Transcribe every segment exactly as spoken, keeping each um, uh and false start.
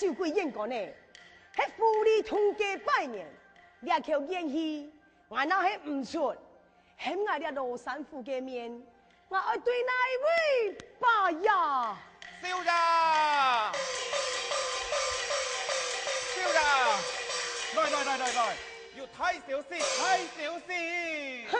酒鬼演官呢，係狐狸通姦拜年，這口怨氣，𠊎若係毋出，喊𠊎這老山虎个面，𠊎愛對哪一位拜呀？少爺！少爺！來來來來來，有大消息，大消息！哼，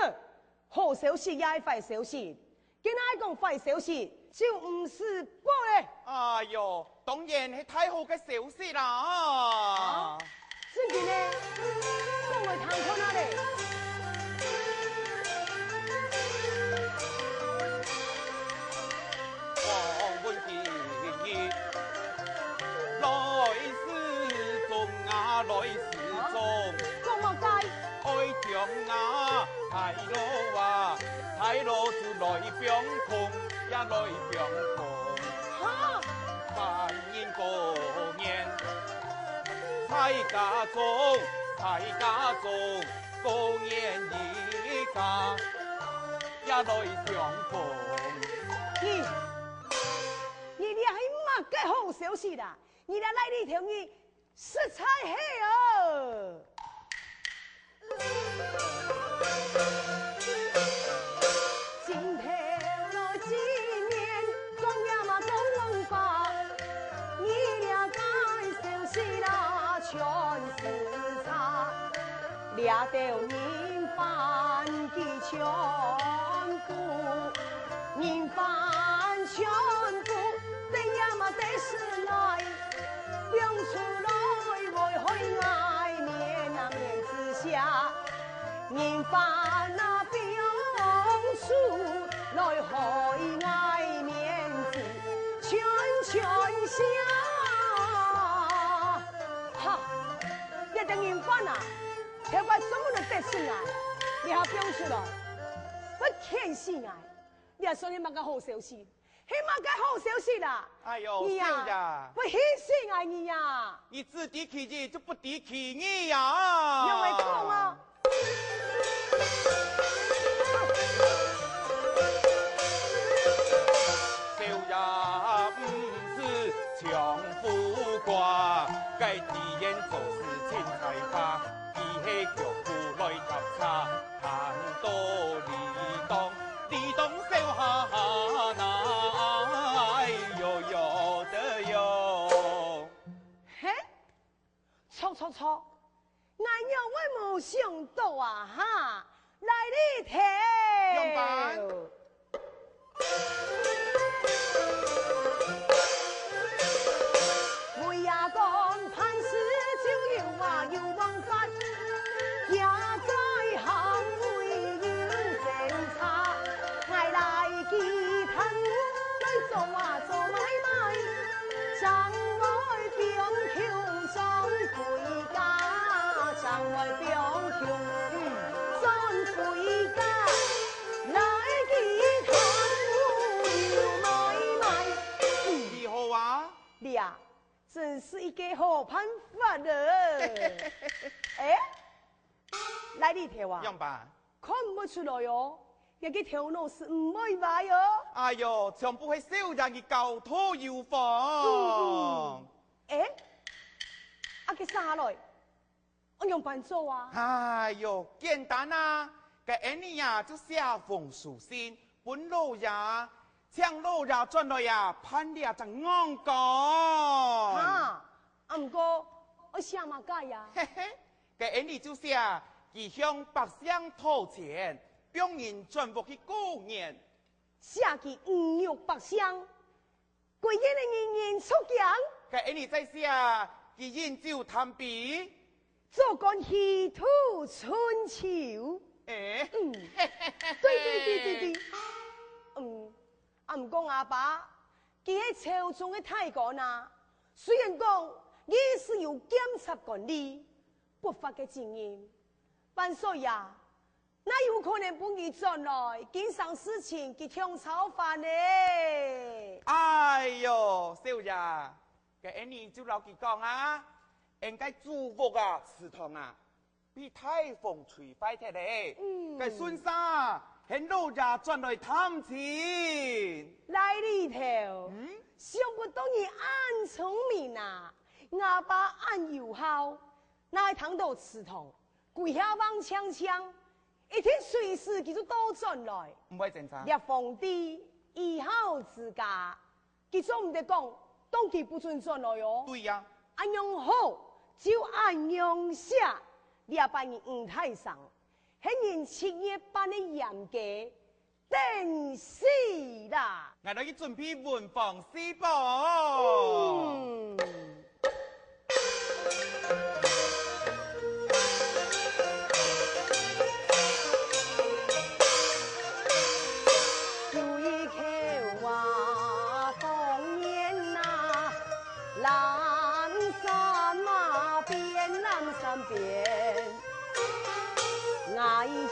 好消息也係壞消息， 今仔講壞消息，就毋使報咧。哎喲，當然係大好个消息啦！啊？正經呢？講來聽看啊咧。王文今日來時中啊，來時中。講麼个？愛將啊，大路啊， 大路就來放空，也來放空。哈！萬人過年在家中，在家中，過年一家，也來放空。你，你這係麼个好消息啦？你這賴裡頭你 實在係哦！今頭來今年，講呀嘛講講吧，你這个消息啦，全是差。 這兜人犯佢全部，人犯全部，得也嘛得出來，放出來會害𠊎面啊面子下，人犯啊放出來害𠊎面子全全下。哈！ 這兜人犯啊，頭擺總毋得得勝啊，這下放出來，會譴死𠊎。這算係麼个好消息？係麼个好消息啦？哎喲，你呀，少爺，會氣死𠊎你呀！你只知其一，就不知其二呀！仰會講啊？ 少爺毋使搶富貴，該知縣做事盡才華，佢係腳步來較差，談到理當，理當少下下哪，哎喲喲的喲。嘿， 著著著，𠊎仰會無想到啊哈！來哩頭！仰般？為啊講辦事就有啊有方法，也在行為有精差，𠊎來其他路來做啊做買賣。 正來放窮轉歸家，正來放窮轉歸家，來去看有買賣。你好啊！你啊，真是一個好辦法了。哎， 來哩頭啊！仰般？看毋出來哦，這个頭腦係毋會壞哦。哎喲，全部係少爺你教導有方。嗯，嗯。哎，啊，該續下來，愛仰般做啊？哎喲，簡單啊，該恁呢啊，就寫封書信，分老爺，請老爺轉來啊，辦這隻案件。哈，啊，毋過愛寫麼个呀？嘿嘿， 該恁呢就寫佢向百姓討錢，放人轉屋去過年。寫佢侮辱百姓，歸縣个人人著驚。該恁呢再寫佢飲酒貪杯，做官虛度春秋。欸，嗯，對對對對對，嗯，啊，毋過阿爸，佢係朝中个大官啊，雖然講佢係有檢察官哩， 不法个責任。萬歲呀，哪有可能分佢轉來？經常事情佢強操煩呢。哎喲，少爺，該恁呢就摎佢講啊，𠊎个祖屋啊、祠堂啊，被大風吹壞忒咧。嗯。該順續啊，喊老爺轉來探親。來哩頭，嗯？想不到你恁聰明啊！吾爸恁有孝，哪會聽到祠堂歸下橫淨淨，一定隨時佢就倒轉來。毋會爭差。這皇帝有孝之家，佢做毋得講，當佢不准轉來哦。對呀。恁樣好，就恁樣寫。這擺你吳大生，係人七月半个閹雞， 等死啦！𠊎來去準備文房四寶。嗯。有一口話方言呐，藍衫馬邊，藍衫邊。 𠊎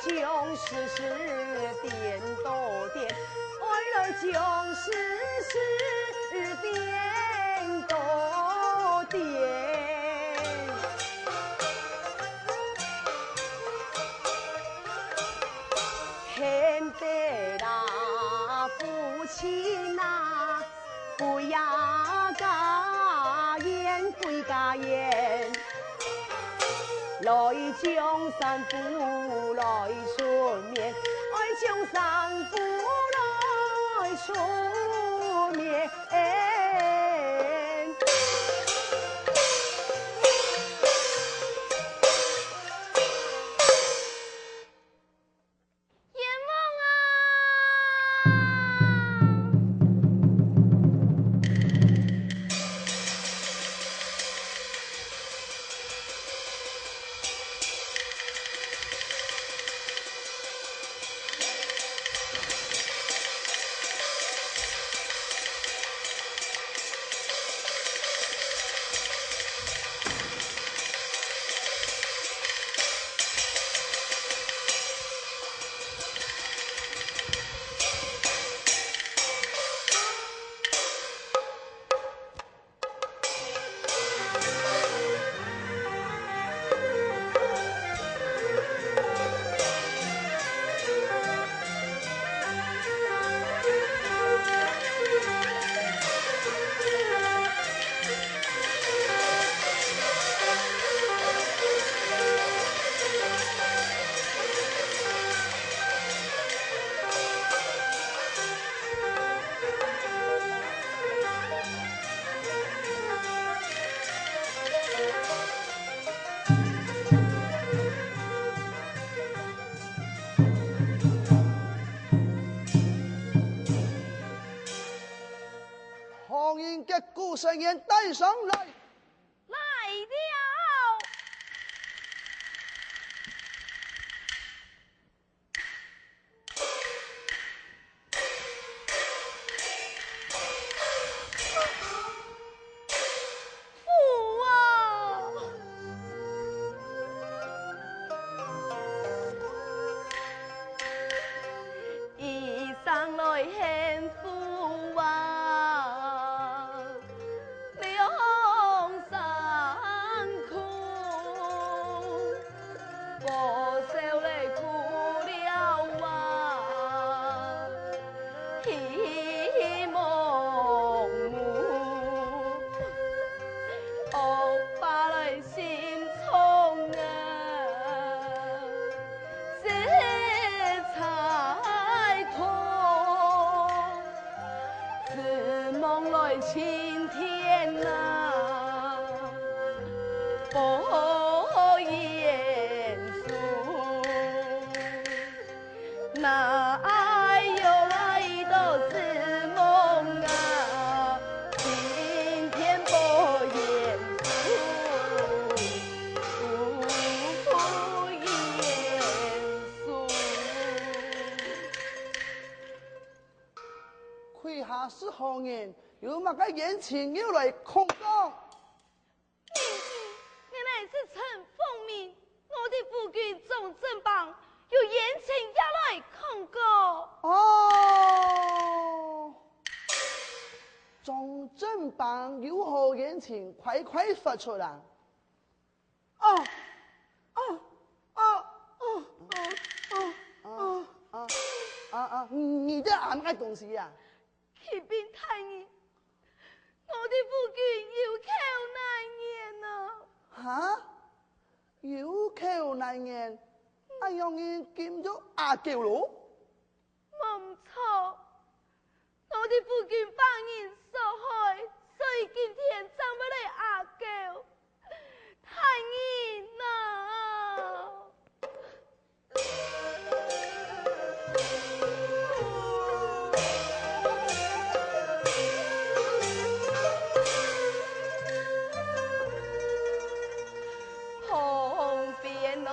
將時時顛倒顛，愛來將時時顛倒顛。牽得啦，夫妻吶，歸啊家園，歸家園。 來將衫褲來纏綿，愛將衫褲來纏綿。 冤枉啊！好人个古神仙帶上來！來了！ 父啊！一聲來喊父啊！ 兩聲哭，無愁來哭了啊，希望無，惡霸來心痛啊。 實在痛，指望來青天啊，保嚴肅。哪有來到指望啊，青天保嚴 跪下係好人，有麼个冤情又來控告？你，你乃係陳鳳鳴，我的夫君鍾振邦，有冤情也來控告。哦，鍾振邦有何冤情，快快說出來。 啊！啊！啊！啊！啊！啊！啊！啊！你在喊麼个東西呀？啟稟大人，我的夫君有口難言。啊？有口難言，恁樣人禁著阿狗咯？無毋著，我在附近放人所害，所以今天正會來阿狗。大人啊！ 旁邊來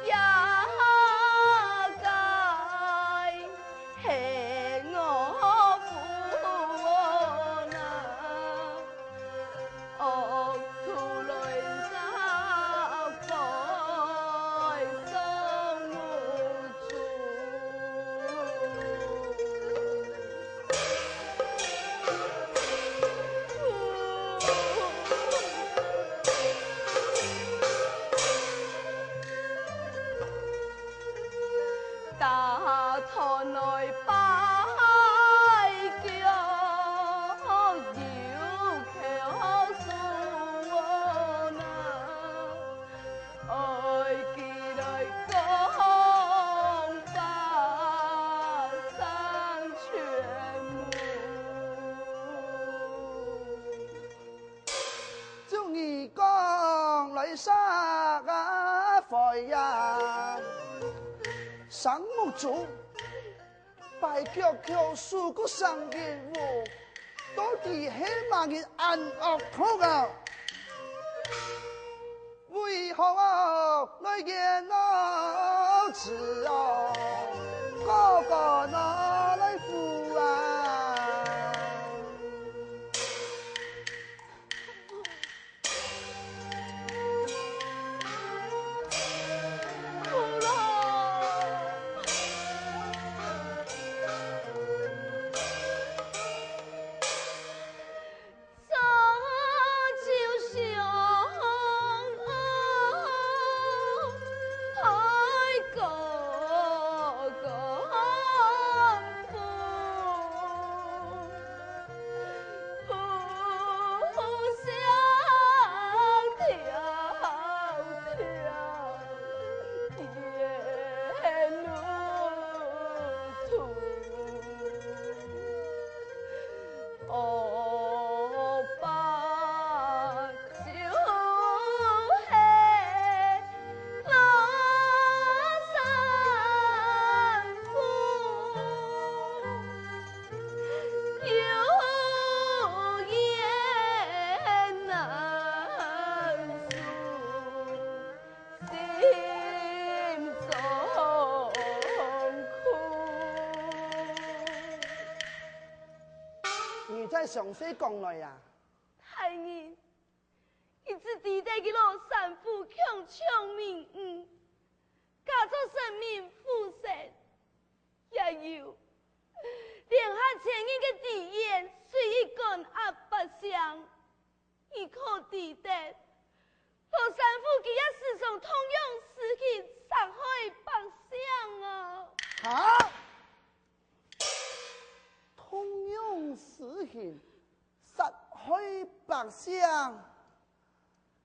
呀，該係我父啊。 惡徒來殺，該上無主。 打斷來擺腳，有口數哦那，愛記來講法生全無。 照你講來殺啊，害啊，生目珠，擺腳口數个聲音無，到底係麼人恁惡毒啊？為何啊，來言老子哦，哥哥拿來扶啊？ 你再詳細講來啊！大人，一直知得佢摎山虎共搶名譽，假做神明附身，也有，連下千人个地園隨意趕壓百姓。 你可知得，老山虎佢也時常同樣事情殺害百姓啊！哈？同樣事情殺害百姓？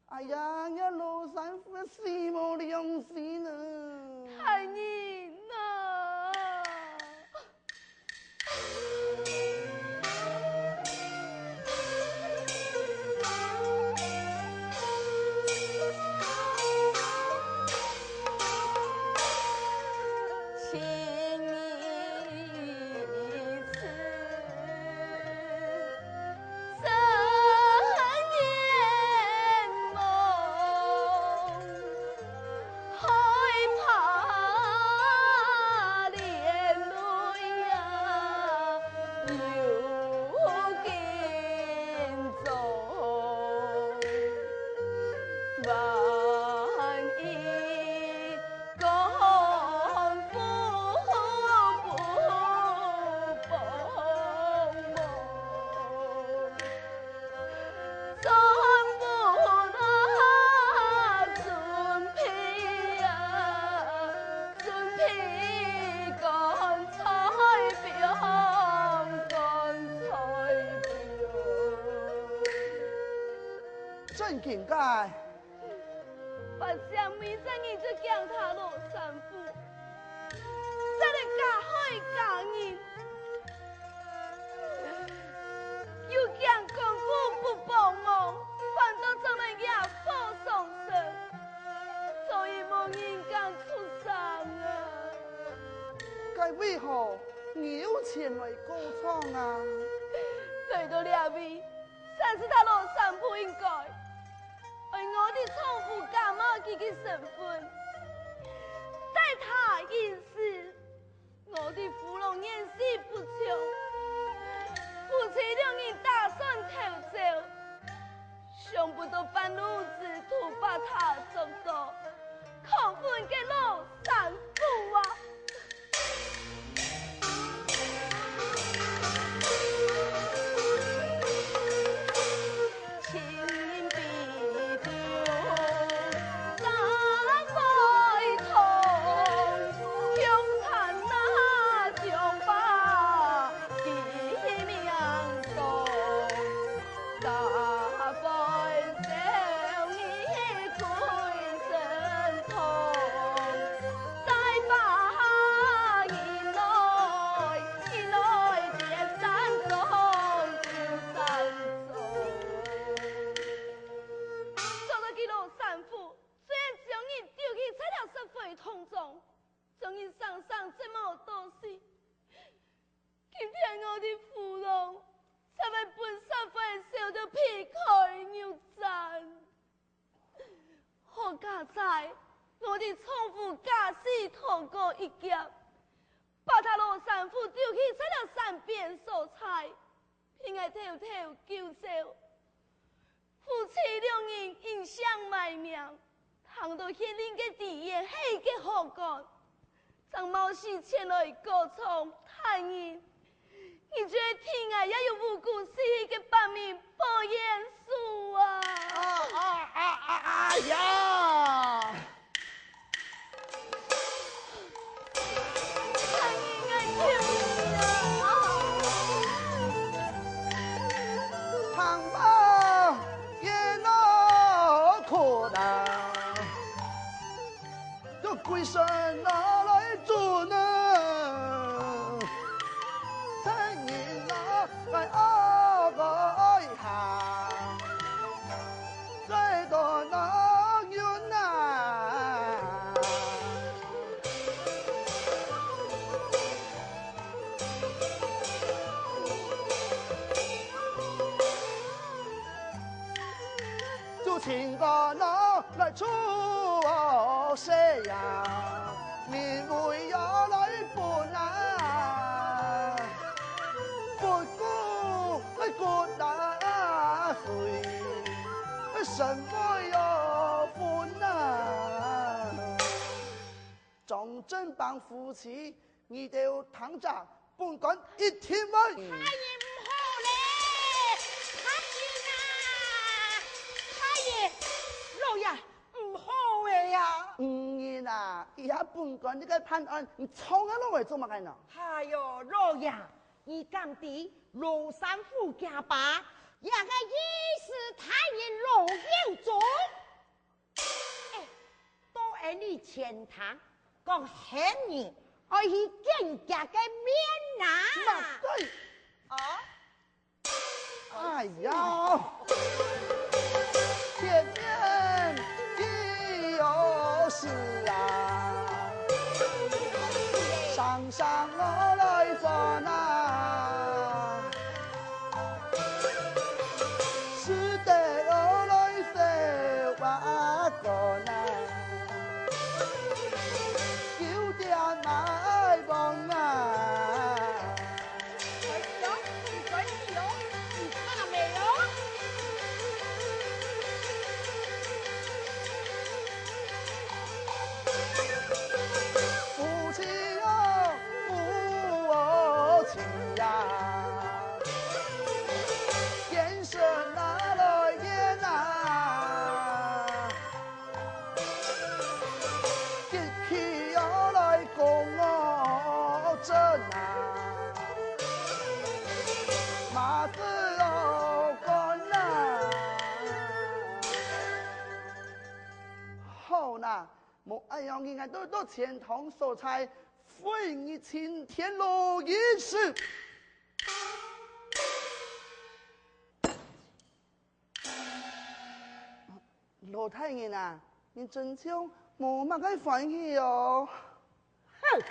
哎呀，這老山虎死無良心啊！大人啊！ 正經个，發性尾，正日就驚他老山虎，煞來加害加人，又驚官府不幫忙，反倒做來惹禍上身，所以無人敢出聲啊。該為何你又前來告狀啊？來到這位， 算是他老山虎應該，愛我的丈夫假冒佢个身份，待他行事。我的夫郎年歲不長，夫妻兩人打算偷走，想不到半路子都把他捉到，可恨个老山虎啊！ 捉到佢老山虎，雖然將人丟棄在了石灰桶中，將人生生折磨到死， 今天我的夫郎，才會分社會笑到皮開肉綻。好佳哉，我的丈夫駕駛逃過一劫，把他老山虎丟棄在了山邊所在，被𠊎偷偷救走。 夫妻兩人因性賣命，聽到縣令个知縣係一個好官，正冒死前來告狀。大人，你就係替𠊎這有無辜死去个百姓報冤仇啊！啊啊啊啊！哎呀！ 张振邦夫妻，你兜聽著，本官一定會。大人毋好咧！大人啊！大人，老爺，毋好咧呀！女人啊，這下本官這个判案，你衝啊落來做麼个呢？哎喲，老爺，你敢知老山虎佢爸，這个御史大人老英宗？ 欸，到𠊎俚前廳，講喊你愛去見厥个面啊！麼个？哦？哎呀！見面已有時啊，上上我來轉啊！ 使得我來燒瓦罐啊，九點賣網啊。快去哦，你快去哦，你怕沒有？ 夫妻哦，夫哦妻呀，冤声哪來冤啊？好啦，無恁樣，你愛到到錢塘所在，分你尋田螺一食。老大人啊，你真像無麼个歡喜哦。哼！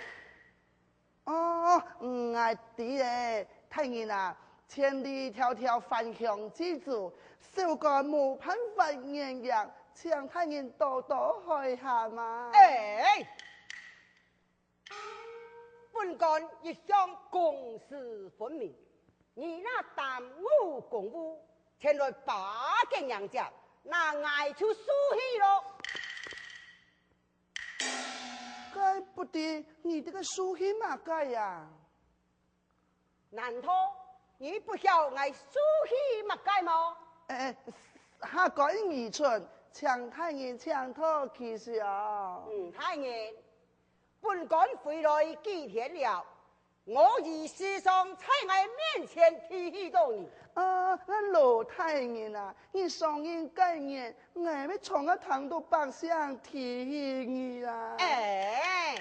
哦，嗯，𠊎知咧，大人啊，千里迢迢返鄉之主，小官無辦法遠迎，請大人多多海涵啊。哎，本官一向公私分明，你若耽誤公務，前來巴結迎接，那𠊎就受氣咯。 該不知你這个受氣麼个呀？難道你不曉𠊎受氣麼个無？哎，下官愚蠢，請大人請多指教。嗯，大人，本官回來幾天了， 我已時常在𠊎面前提起到你。啊，該老大人啊，你上任該年，𠊎乜從來聽到百姓提起你啊。哎，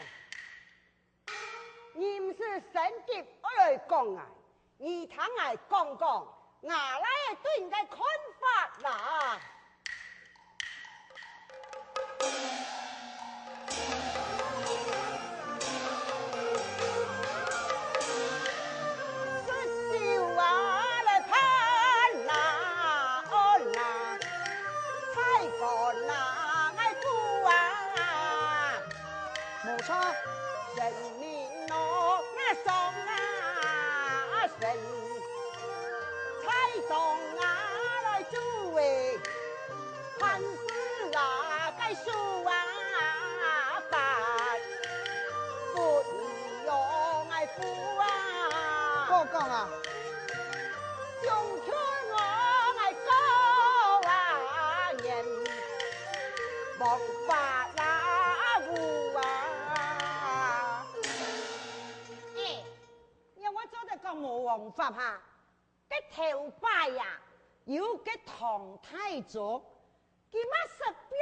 你毋使心急愛來講𠊎，你聽𠊎講講， 吾倈仔對你个看法啦。食酒啊來伴啦，安啦，菜乾啊愛煮啊。無錯。人民哦，那上啊，人 菜種啊來煮欸，飯食啊該收啊飯，不宜用愛補啊。好講啊！中秋我愛過啊年，王法啦無啊。哎，仰會做得講無王法哈？ 該頭擺啊，有个唐太宗，佢嘛識表